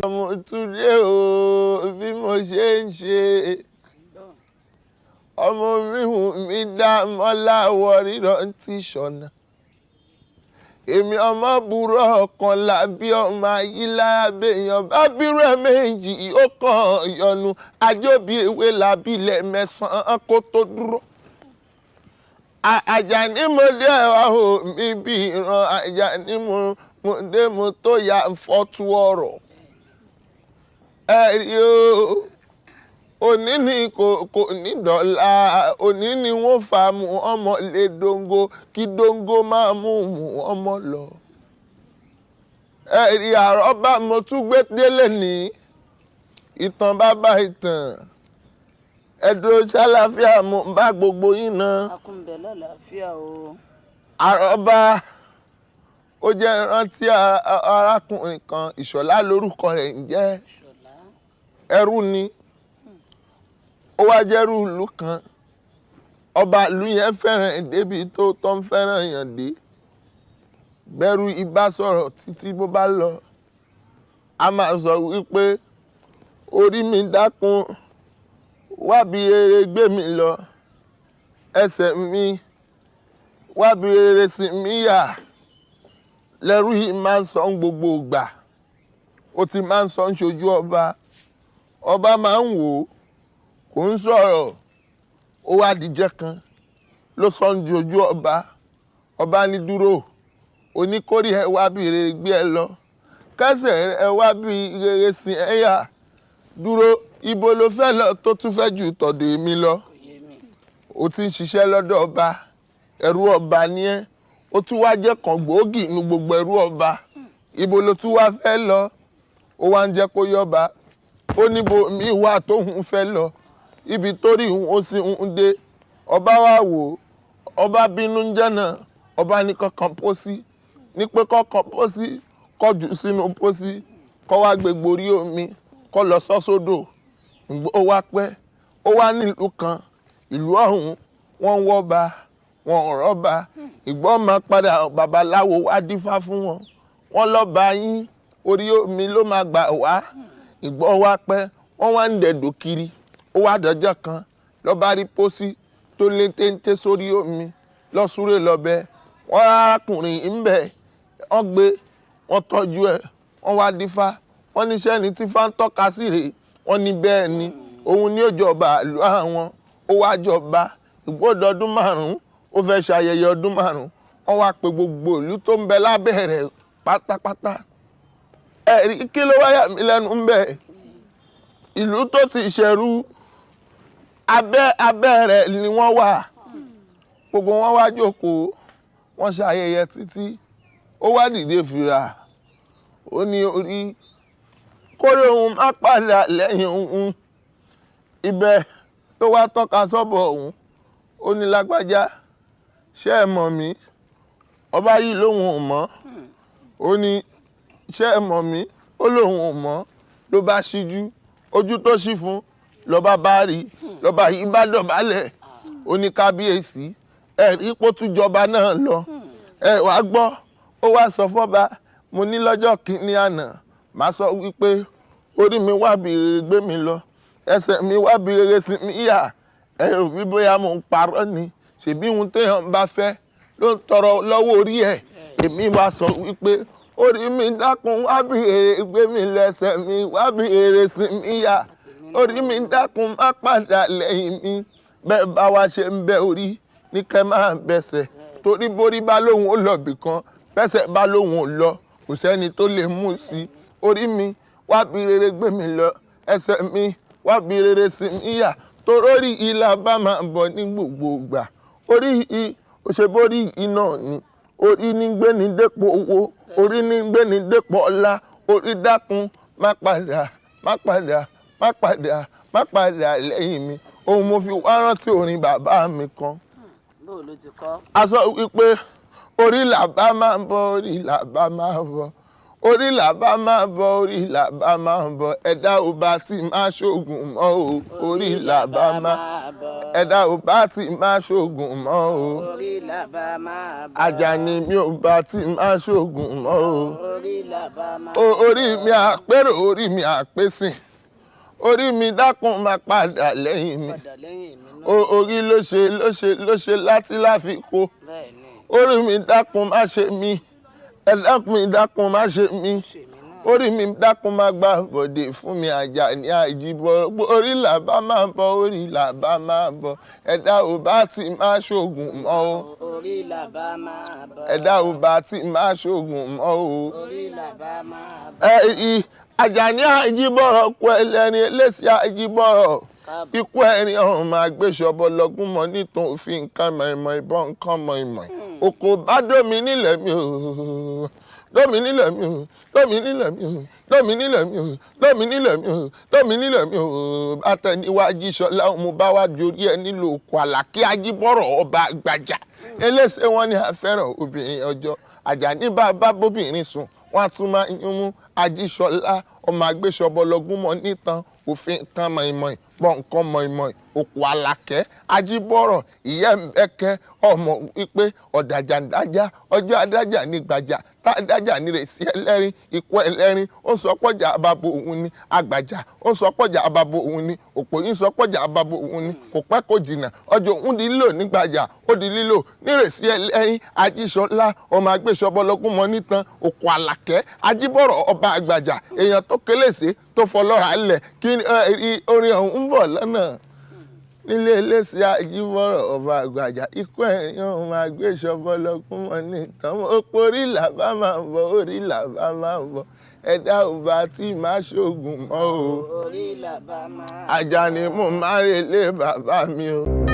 Mo tún dé o bí mo ṣe ń ṣe. Ọmọ mi wù mí dá mọ́lá wọ rírọ̀ ti ṣọ̀nà. Èmi ọmọ burú ọ̀kan làbí ọmọ ayílára béèyàn bá bírú ẹ̀ méjì ó kàn yọnu ajóbi ewé làbílẹ̀ mẹ́sàn-án kó tó dúró. Àjàní mo dé ẹ̀wà o mi bí ìran Àjàní mo dé mo tó ya fọ́tú ọ̀rọ̀. Ẹ rí o, òní ni kò ní dọ̀la, òní ni wọ́n fa mu ọmọ lé dóńgó kí dóńgó máa mú mu ọmọ lọ. Ẹ rí àrọ́bá mo tún gbé délé ní ìtàn bàbá ìtàn. Ẹ̀dùn ṣàlàáfíà mo bá gbogbo yín náà. Akúnbẹ̀ lálàáfíà o. Àrọ́bá ó jẹ́ ìrántí arákùnrin kan, Ìṣọ̀lá lórúkọ rẹ̀ ń jẹ́. Ẹrú ni. Ó wá jẹ́rú ìlú kan. Ọba ìlú yẹn fẹ́ràn débi tó tọ́ ń fẹ́ràn yàn dé. Bẹ́rù ibà sọ̀rọ̀ títí bó bá lọ. A máa sọ wípé orí mi dákun wábi rere gbé mi lọ, ẹsẹ̀ mi wábi rere sì mí yà. Lẹ́rú yìí máa ń sọ ń gbogbo ìgbà. Ó ti máa ń sọ ń ṣojú ọba. Ọba máa ń wò ó, kò ń sọ̀rọ̀. Ó wá dìjẹ́ kan ló sọ ń ṣojú ọba. Ọba ní dúró, oníkórè ẹ wábi rere gbé ẹ lọ, kẹsẹ̀ ẹ wábi rere sì ẹ yà. Dúró, ibo ló fẹ́ lọ tó tún fẹ́ ju tọ̀dọ̀ èmi lọ? Ó ti ń ṣiṣẹ́ lọ́dọ̀ ọba, ẹrú ọba ni ẹ́. Ó tún wá jẹ́ kan gbòógì inú gbogbo ẹrú ọba. Ibo ló tún wá fẹ́ lọ? Ó wá ń jẹ́ kó yọba. Ó níbo mi wà tóun fẹ́ lọ, ibi torí òun ó sì ń dé. Ọba wá wò ó, ọba bínú ń jẹ́ náà. Ọba ní kankan pósí, ní pé kọ́kan pósí, kọ́ jù sínú pósí, kọ́ wá gbé gborí omi, kọ́ lọ sọ́ sódò. Ó wá pẹ́, ó wá nílùú kan, ìlú ọ̀hún wọ́n ń wọ́ba, wọ́n ò rọ́ba. Ìgbọ́n máa padà babaláwo wá dífá fún wọn. Wọ́n lọ́ba yín, orí omi ló máa gbà wá. Ìgbọ́n wá pẹ́, wọ́n wá ń dẹ̀dọ̀ kiri. Ó wá dọjọ́ kan, lọ́ba rí pósí tó lé téńté sórí omi, lọ́súré lọ́bẹ̀. Wọ́n arákùnrin ń bẹ̀, wọ́n gbé, wọ́n tọ́jú ẹ̀, wọ́n wá dífá. Wọ́n níṣẹ́ ni tífá ń tọ́ka sí rèé. Wọ́n ní bẹ́ẹ̀ ni, òun ni ó jọba ìlú àwọn. Ó wá jọba ìgbọ́dọ̀ ọdún márùn-ún, ó fẹ́ ṣayẹyẹ ọdún márùn-ún. Wọ́n wá pe gbogbo ìlú tó ń bẹ lábẹ́ rẹ̀ pátápátá. Ẹ̀rí kí ló wáyà mí lẹ́nu ń bẹ̀? Ìlú tó ti ṣẹ̀rú abẹ́ rẹ̀ ni wọ́n wà. Gbogbo wọn wá jókòó, wọ́n ṣayẹyẹ títí. Ó wá dìde fìrà. Ó ní orí kórè òun má padà lẹ́yìn òun. Ibẹ̀ ló wá tọ́ka sọ́bọ̀ òun. Ó ní lágbájá, ṣé ẹ mọ̀ mí? Ọba yìí lóun ò mọ̀. Ó ní ṣé ẹ mọ̀ mí? Ó lóun ò mọ̀. Ló bá ṣíjú, ojú tó ṣí fún lọ́ba bá rí, lọ́ba yìí bá dọ̀bálẹ̀. Ó ní kábíyèsí, ẹ rí ipò tún jọba náà lọ. Ẹ wá gbọ́, ó wá sọ fọ́ba, mo ní lọ́jọ́ kìíní àná, màá sọ wípé orí mi wá bí rere gbé mi lọ, ẹsẹ̀ mi wá bí rere sí mi yà. Ẹ rò bí bóyá mo ń parọ́ ni, ṣèbí ohun téèyàn bá fẹ́ ló ń tọrọ lọ́wọ́ orí ẹ̀. Èmi wá sọ wípé orí mi dákun wá bí rere gbé mi lọ, ẹsẹ̀ mi wá bí rere sí mi yà. Orí mi dákun má padà lẹ́yìn mi. Bẹ́ẹ̀ bá wa ṣe ń bẹ orí ní kẹ́ máa bẹsẹ̀. Torí borí bá lóhùn ó lọ bìkan, bẹ́sẹ̀ bá lóhùn ó lọ, kò sẹ́ni tó lè mú sí i. Orí mi wá bí rere gbé mi lọ, ẹsẹ̀ mi wá bí rere sí mi yà. Torórí ilà bá máa bọ̀ ní gbogbo ìgbà. Orí yìí, òṣèborí iná ni. Orí ní gbé ní dépò owó, orí ní gbé ní dépò ọlá. Orí dákun má padà, má padà, má padà, má padà lẹ́yìn mi. Ohun mo fi wá rántí orin bàbá mi kan. Bó ló ti kọ́? A sọ wípé orí làbá máa ń bọ̀, orí làbá máa ń bọ̀, orí làbá máa ń bọ̀, orí làbá máa ń bọ̀. Ẹ̀dá ò bá ti máa ṣoògùn mọ́ o, orí làbá máa bọ̀. Ẹ̀dá ò bá ti máa ṣoògùn mọ́ o. Orí làbá máa bọ̀. Àjàní mi ò bá ti máa ṣoògùn mọ́ o. Orí làbá máa bọ̀. Orí mi àpérò, orí mi àpésìn, orí mi dákun máa padà lẹ́yìn mi. Padà lẹ́yìn mi náà. Orí ló ṣe ló ṣe ló ṣe láti láfikó. Bẹ́ẹ̀ ni. Orí mi dákun má ṣe mí, ẹ̀dá mi dákun má ṣe mí, Ṣe mí náà. orí mi dákun má gbà bọ̀dé fún mi. Àjàní Àjíbọ̀rọ̀, orí làbá máa bọ̀, orí làbá máa bọ̀, ẹ̀dá ò bá ti máa ṣoògùn mọ́ o. Orí làbá máa bọ̀. Ẹ̀dá ò bá ti máa ṣoògùn mọ́ o. Orí làbá máa bọ̀. Ẹ Àjàní Àjíbọ̀rọ̀ kú ẹlẹ́rìn eléṣẹ́ Àjíbọ̀rọ̀ ikú ẹ̀rín ọ̀hún máa gbé ṣọbọ lọ́gún mọ́ nítorí òfin nǹkan mọ̀ìmọ̀ ìbọn nǹkan mọ̀ìmọ̀ òkò bá dómi nílẹ̀ mi o, dómi nílẹ̀ mi o, dómi nílẹ̀ mi o, dómi nílẹ̀ mi o, dómi nílẹ̀ mi o, dómi nílẹ̀ mi o. Àtẹniwájú Ṣọlá mo bá wá dorí ẹ nílò òkò Àlàkí Àjíbọ̀rọ̀ ọba àgbàjà eléṣẹ́ wọn ni a fẹ́ràn obìnrin ọjọ́. Àjàní bá bá bóbìnrin sùn wọn á tún máa yún mú. Ajíṣọlá ọmọ agbésọbọ lọgún mọ nítan òfin kan mọ̀ìmọ̀ì pọ̀ nǹkan mọ̀ìmọ̀ì òkú Àlàkẹ́ Ajíbọ̀rọ̀ ìyá ẹ̀kẹ́ ọmọ wípé ọ̀dàjà ń dájà ọjọ́ adájà ní gbàjà tá adájà ní rẹ̀ sí ẹlẹ́rìn ikú ẹlẹ́rìn ó sọ pọ̀jà àbàbò òun ni àgbàjà ó sọ pọ̀jà àbàbò òun ni òpó yín sọ pọ̀jà àbàbò òun ni kò pẹ́ kò jìnnà ọjọ́ òun di lílò nígbàjà ó di lílò nírèsí ẹlẹ́rìn. Ajíṣọlá ọmọ agbésọbọlọgún mọ nítan òkú Àlàkẹ́ Ajíbọ̀rọ̀ ọba àgbàjà èèyàn tó kélèsè tó fọlọ́ra lẹ̀ kí orin ọ̀hún ń bọ̀ lọ́nà nílé eléṣẹ́ Ajíbọ̀rọ̀ ọba àgbàjà ikú ẹ̀rín ọ̀hún máa gbé ṣọbọlọkún mọ́ ní ìtàn ó porí làbá máa ń bọ̀, orí làbá máa ń bọ̀, ẹ̀dá ò bá tí máa ṣoògùn mọ́ o. Orí làbá máa. Àjàní mo máa relé bàbá mi o.